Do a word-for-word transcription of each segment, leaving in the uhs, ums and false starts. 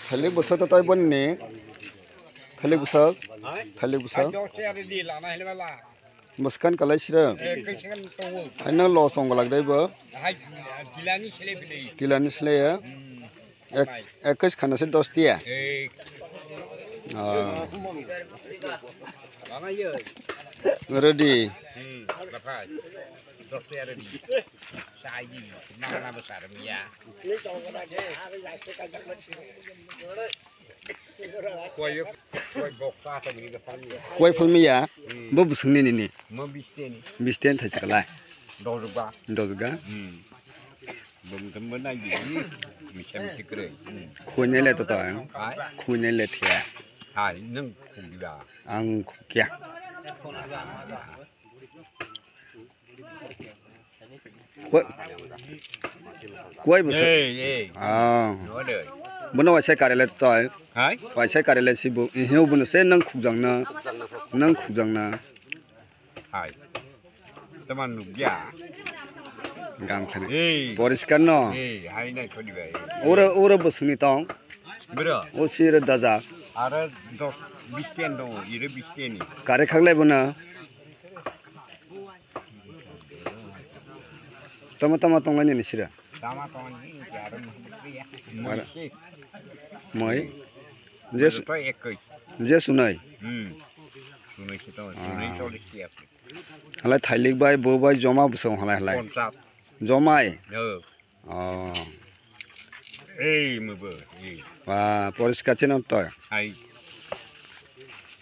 Thailik bwswk to tai boni ni. Thailik bwswk. Thailik bwswk. Bwskan kalai sira. Hai nang los ong galak dai bo. Kilani sile ya. Ek, ekais khana se dos tiya. Ah. Ready. Kuai phalmiya. Bo bwswk ni nini. Bish ten thaisa kalai. Dojga. Dojga. Bumtamba nai di. Misa misi kwrwi. Khuinai le to to. Hai? Khuinai le thia. Hai, nang khukya. Ang khukya. Koi, koi bwswk. Ei, ei. Ah. Bono waisa karele to to. Hai? Waisa karele sibu. Iheo bono se nang khukjangna. Nang khukjangna. Hai. Teman nukya. Gam khani. Ei. Poriskar no. Ei, hai nai khodi bai. Oro, oro bwswkni tong. Bro. O sir daja. Ara dos, bish ten dong, ire bish ten ni. Kare khaklai bono. Tama tama tonglaini ni sira. Tama tonglaini ni sira. Ara. Moi. Moi. Je su-, to ekoi. Je sunai. Hmm. Sunai sito, sunai Ah. Cholis tiya. Halai thailik bai, bo bai joma bwswk halai halai. Ponchas. Jomai. Oh. Oh. Ei, mo bo, ei. Ba, poriskar cheno to. Hai.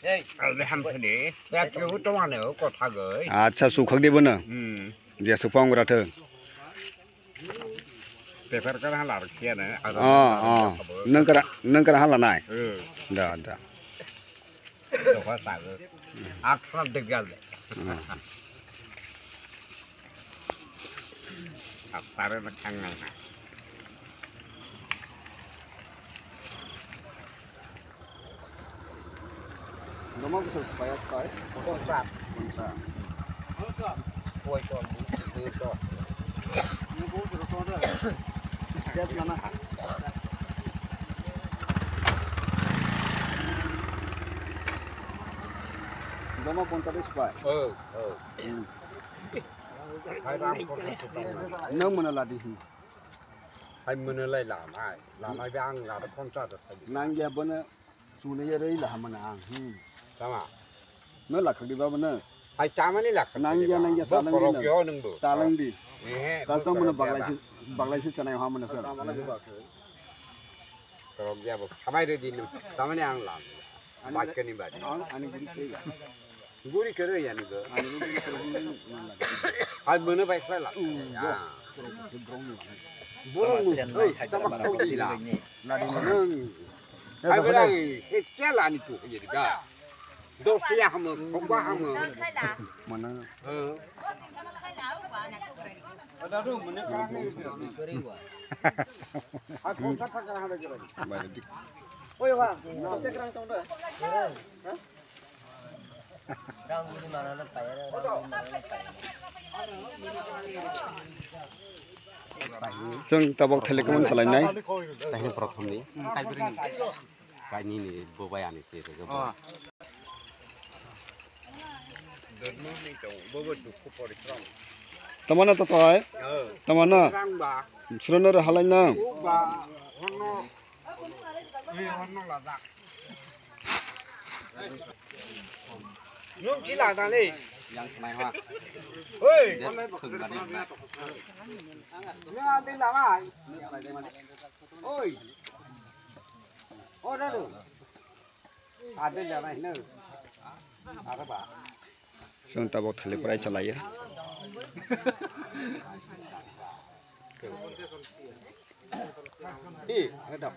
Ei, albe ham thani. Ya, ke u to mane o kotha goi. Acha, sukhak di bono. Hmm. Dia supang bra thung. Paper kar hala rkhiya na. Oh, oh. Nang kara, nang kara hala nai. Eh. Da, da. Doka sago. Aksar degal de. Hmm. Aksar na khangnai na. Doma bwswk swpaiya tai? Poncha. Poncha. Koi ton, dui ton. Doma poncha de swpai? Oh, oh. Hmm. Hai bang poncha swpai. Nang mano ladi hi. Hai mano lai lamai. Lamai be ang lada poncha de swpai. Nang ya bono. Chunai ya rwi laha mano ang. Hmm. Tama. No lakhak di babo no. Hai chamani lakhak di ba. Nang ya, nang ya, bo saleng di korok no. Yo nung bo. Saleng di. Eh, kasam bo mano korok ya baglai ba. Si, baglai si chanai ha mano sir. Korok ya bo. Samai rwi di nung. Tamani ang lam. Ani bak kani bak. Ang ani guri kiri ya. Guri kiri ya ni go. Ani guri kiri ni man la. Hai mano bai khlai la. Hmm, ya. Bo. Borok nung. Tama sen nai hai tama tama khau di la. Ladi nung. Hai belai, eh, kela ni tu ye ga. Dos ya ham, khokba ham. Mana? Eh. Hai khokba thakra ham. Oi wa, dos te krang tong da. Chwng tabok thailik kwmang salainai. Tahini prothom ni. Kaini ni bo bai ani se se. Tamano to toy. Tamano. Surono halai nang. Nung kila dale. Yang senai ha. Hoi. Dia thung gani. Nung adi lama. Oi. Oh, dah tu. Adi lama ini. Apa, Pak? Chwng tabok thailik prai chalaiya. Hi, ada.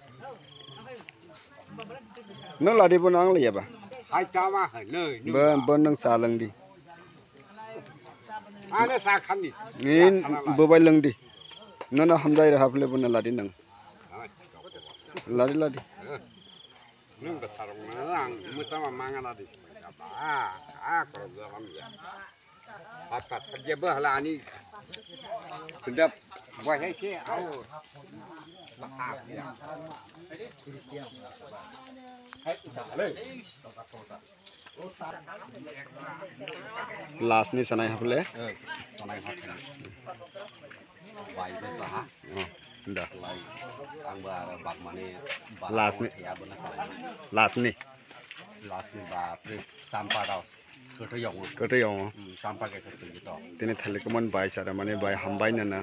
Nung ladi bo nang liya ba? Hai tama hai, nung, nung. Bo, bo nung saleng di. Ano sa khan di. Nin bo bai leng di. Nono hamjai ra haple bo na ladi nang. Ladi, ladi. Nung da sarong na ang mutama mangana di. Ba, a, korok jalam ya. Apa kerja bah lah ani. Kedap. Last ni sanai haple. Bai bwsa ha. Oh, da. Lai, ang ba bagmani ba Last ni. Ya bana sa. Last ni. Last ni ba pri sampa da. Koto yong. Koto yong. Hmm, sampa ke koto yong. Tini thali kumon bai sara mani bai hambai nana.